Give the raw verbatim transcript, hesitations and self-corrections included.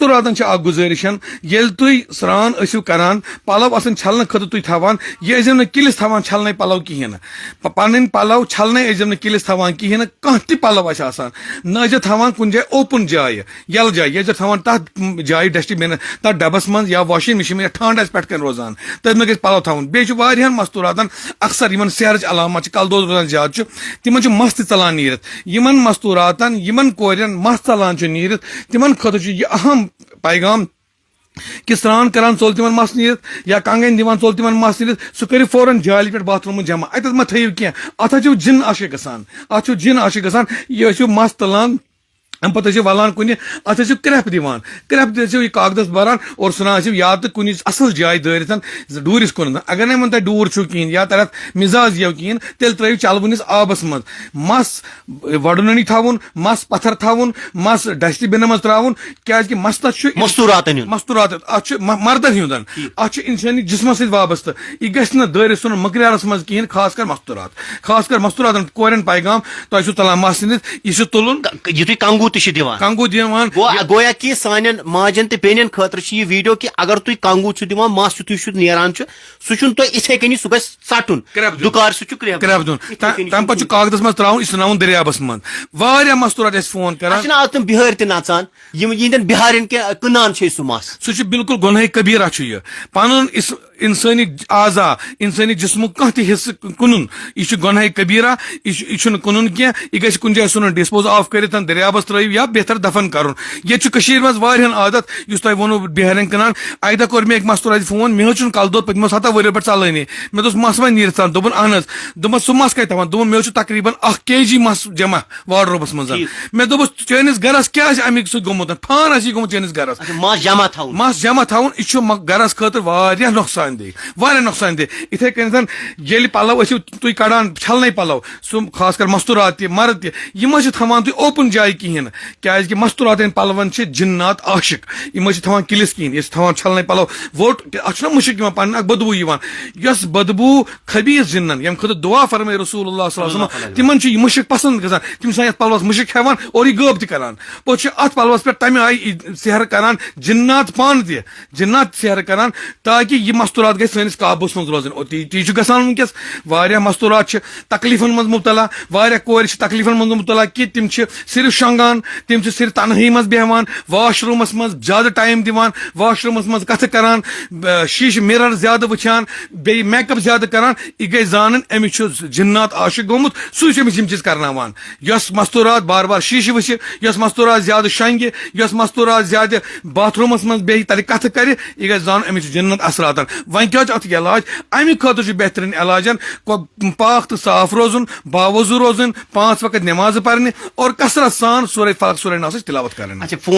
مستوراتن چھِ اکھ گُزٲرِش، ییٚلہِ تُہۍ سرٛان ٲسِو کران، پلو آسن چھلنہٕ خٲطرٕ تُہۍ تھاوان، یہِ ٲسۍزیو نہٕ کِلِس تھاوان چھلنے پلو کِہیٖنۍ نہٕ۔ پ-، پنٕنۍ پلو چھلنے ٲسۍزیو نہٕ کِلِس تھاوان کِہیٖنۍ نہٕ، کانٛہہ تہِ پلو آسہِ آسان، نہ ٲسۍزیو تھاوان کُنہِ جایہِ اوپن جایہِ، یلہٕ جایہِ، ییٚتہِ زن تھاوان تتھ جایہِ ڈسٹ بن، تتھ ڈبس منٛز یا واشنگ مشین یا ٹھانڈ آسہِ پٮ۪ٹھ کنہِ روزان، تٔتھۍ منٛز گژھِ پلو تھاوُن۔ بیٚیہِ چھِ واریاہن مستوراتن اکثر یِمن سیرٕچ علامت چھِ، کلہٕ دود روزان زیادٕ چھُ، تِمن چھُ مس تہِ ژلان نیٖرِتھ۔ یِمن مستوراتن، یِمن کورٮ۪ن مس ژلان چھُ نیٖرِتھ، تِمن خٲطرٕ چھُ یہِ اہم پیغام کہِ سرٛان کران ژوٚل تِمن مس نیٖرِتھ یا کنگن دِوان ژوٚل تِمن مس نیٖرِتھ، سُہ کٔرِو فوراً جالہِ پٮ۪ٹھ باتھ روٗمس جمع۔ اتٮ۪تھ مہ تھٲیِو کینٛہہ، اتھ حظ چھُ جِن عاشق گژھان، اتھ چھُ جِن عاشق گژھان۔ یہِ ٲسِو مس تُلان، امہِ پتہٕ ٲسِو ولان کُنہِ، اتھ ٲسِو کرٛٮ۪پھ دِوان، کرٛٮ۪پھ ٲسِو یہِ کاغدس بران اور ژھٕنان ٲسِو یا تہٕ کُنہِ اصل جایہِ دٲرِتھ، ز-، ڈوٗرِس کُن۔ اگر نہٕ وۄنۍ تۄہہِ ڈوٗر چھُو کِہیٖنۍ یا تۄہہِ اتھ مزاج یِیو کِہیٖنۍ، تیٚلہِ ترٲیِو چلوٕنِس آبس منٛز۔ مس وڈُننی تھاوُن، مس پتھر تھاوُن، مس ڈسٹ بِنس منٛز ترٛاوُن، کیازِ کہِ مستس چھُ مستوراتن ہُنٛد۔ مستورات، اتھ چھُ م-، مردن ہُنٛد۔ ٹھیٖک۔ اتھ چھُ انسٲنی جسمس سۭتۍ وابستہٕ۔ یہِ گژھِ نہٕ دٲرِتھ ژھُنُن مقدارس منٛز کِہیٖنۍ، خاص کر مستورات۔ خاص کر مستوراتن کورٮ۪ن پیغام، تۄہہِ چھُو تُلان مس نیٖرِتھ، یہِ چھُ تُلُن۔ ک-، یُتھُے کنگو تہِ چھِ دِوان۔ کنگو دِوان۔ گوٚو، گویا کہِ سانٮ۪ن ماجن تہٕ بیٚنٮ۪ن خٲطرٕ چھُ یہِ ویڈیو کہِ اگر تُہۍ کنگو چھِو دِوان، مس یُتھُے چھُ نیران چھُ، سُہ چھُنہٕ تۄہہِ یِتھَے کٔنی، سُہ گژھِ ژَٹُن۔ کرٛٮ۪پھ دیُن۔ دُکار سُہ چھُ کرٛٮ۪پھ دیُن۔ کرٛٮ۪پھ دیُن۔ یِتھَے تَمہِ، کٔنی تَمہِ چھُ پَتہٕ چھُ کُنہِ کاغدَس منٛز ترٛاوُن، یہِ چھُ ترٛاوُن دٔریابَس منٛز۔ واریاہ مَستوٗر اَتہِ اَسہِ فون کَران۔ اَسہِ چھِنہٕ آز تِم بِہٲرۍ تہِ نَژان، یِم یِہِنٛدٮ۪ن بِہارٮ۪ن کہِ کٕنان چھِ أسۍ سُہ مَس۔ سُہ چھُ بالکل گۄناہہِ کبیٖرہ چھُ یہِ۔ پَنُن اِس-، اِنسٲنی اعضا، اِنسٲنی جسمُک کانٛہہ تہِ حصہٕ کٕنُن، یہِ چھُ گۄناہہِ کبیٖرہ، یہِ چھُ، یہِ چھُنہٕ کٕنُن کینٛہہ، یہِ گژھِ کُنہِ جایہِ ژھٕنُن، dispose of کٔرِتھ دٔریابَس ترٛٲیِو یا بہتر دفن کَرُن۔ ییٚتہِ چھُ کٔشیٖرِ منٛز واریاہَن عادت، یُس تۄہہِ ووٚنوُ بِہارٮ۪ن کٕنان۔ اَکہِ دۄہ کوٚر مےٚ أکۍ مَستوٗر اَتہِ فون، مےٚ حظ چھُنہٕ کَلہٕ دود پٔتمو سَتَو ؤریو پٮ۪ٹھ ژَلٲنی۔ مےٚ دوٚپُس، "مَس وۄنۍ نیٖرِتھ ژَل؟" دوٚپُن، "اَہَن حظ۔" دوٚپمَس، "سُہ مَس کَتہِ تھاوان؟" دوٚپُن، "مےٚ حظ چھُ تقریٖباً اَکھ کے جی مَس جمع wardrobeَس منٛز۔" ٹھیٖک۔ مےٚ دوٚپُس، "چٲنِس گَرَس کیٛازِ اَمِکۍ سۭتۍ گوٚمُت؟ فان آسی گوٚمُت چٲنِس گَرَس؟" اچھا، مَس جمع تھاوُن۔ مَس جمع تھاوُن، یہِ چھُ مَ-، گَرَس خٲطرٕ واریاہ نۄقصان دہ، واریاہ نۄقصان دہ۔ یِتھَے کٔنۍ زَن ییٚلہِ پَلَو ٲسِو تُہۍ کَڑان، چھَلنَے پَلَو، سُہ خاص کر مَستوٗرات تہِ، مَرٕد تہِ، یِم حظ چھِ تھاوان تُہۍ open جایہِ کِہیٖنۍ نہٕ، کیٛازِکہِ مَستوٗراتَن پَلوَن چھِ جِنات عاشق، یِم حظ چھِ تھاوان کِلِس کِہیٖنۍ، یہِ چھِ تھاوان چھَلنَے پَلَو، ووٚٹ، اَتھ چھُنہ مُشُک یِوان پَنٕنۍ اَکھ بدبوٗ یِوان، یۄس بدبوٗ خبیٖث جِنَن، ییٚمہِ خٲطرٕ دُعا فرمٲے رسول اللہ صلی اللہ علیہ وسلم، تِمَن چھُ یہِ مُشُک پَسنٛد گژھان، تِم چھِ آسان یَتھ پَلوَس مُشُک ہٮ۪وان اور یہِ غٲب تہِ کَران۔ پوٚتُس چھِ اَتھ پَلوَس پٮ۪ٹھ تَمہِ آیہِ یہِ سحر کَران، جِنات پانہٕ تہِ، جِنات سحر کَران، تاکہِ یہِ مَستوٗرات گژھِ سٲنِس قابوٗوَس منٛز روزٕنۍ۔ اور تی، تی چھُ گژھان وٕنکیٚس۔ واریاہ مَستوٗرات چھِ تکلیٖفَن منٛز مُبتلا، واریاہ کورِ چھِ تکلیٖفَن منٛز مُبتلا کہِ تِم چھِ صرف شۄنٛگان، تِم چھِ صرف تنہٲیی منٛز بیٚہوان، washroomَس منٛز زیادٕ time دِوان، washroomَس منٛز کَتھٕ کَران، ب-، شیٖشہٕ mirror زیادٕ وٕچھان، بیٚیہِ makeup زیادٕ کَران۔ یہِ گژھِ زانٕنۍ، أمِس چھُ جِنات عاشق گوٚمُت، سُے چھُ أمِس یِم چیٖز کَرناوان۔ یۄس مَستوٗرات بار بار شیٖشہٕ وٕچھِ، یۄس مَستوٗرات زیادٕ شۄنٛگہِ، یۄس مَستوٗرات زیادٕ باتھ روٗمَس منٛز بیٚہہِ، تَتہِ کَتھٕ کَرِ، یہِ گژھِ زانُن، أمِس چھُ جِنت اثراتَن۔ وۄنۍ کیٛاہ چھُ اَتھ علاج؟ اَمہِ خٲطرٕ چھُ بہتریٖن علاج، کو-، پاک تہٕ صاف روزُن، باوضوٗ روزُن، پانٛژھ وقت نٮ۪مازٕ پَرنہِ اور کثرت سان سورہ فلق، سورہ ناسٕچ تِلاوت کَرٕنۍ۔ اچھا، فون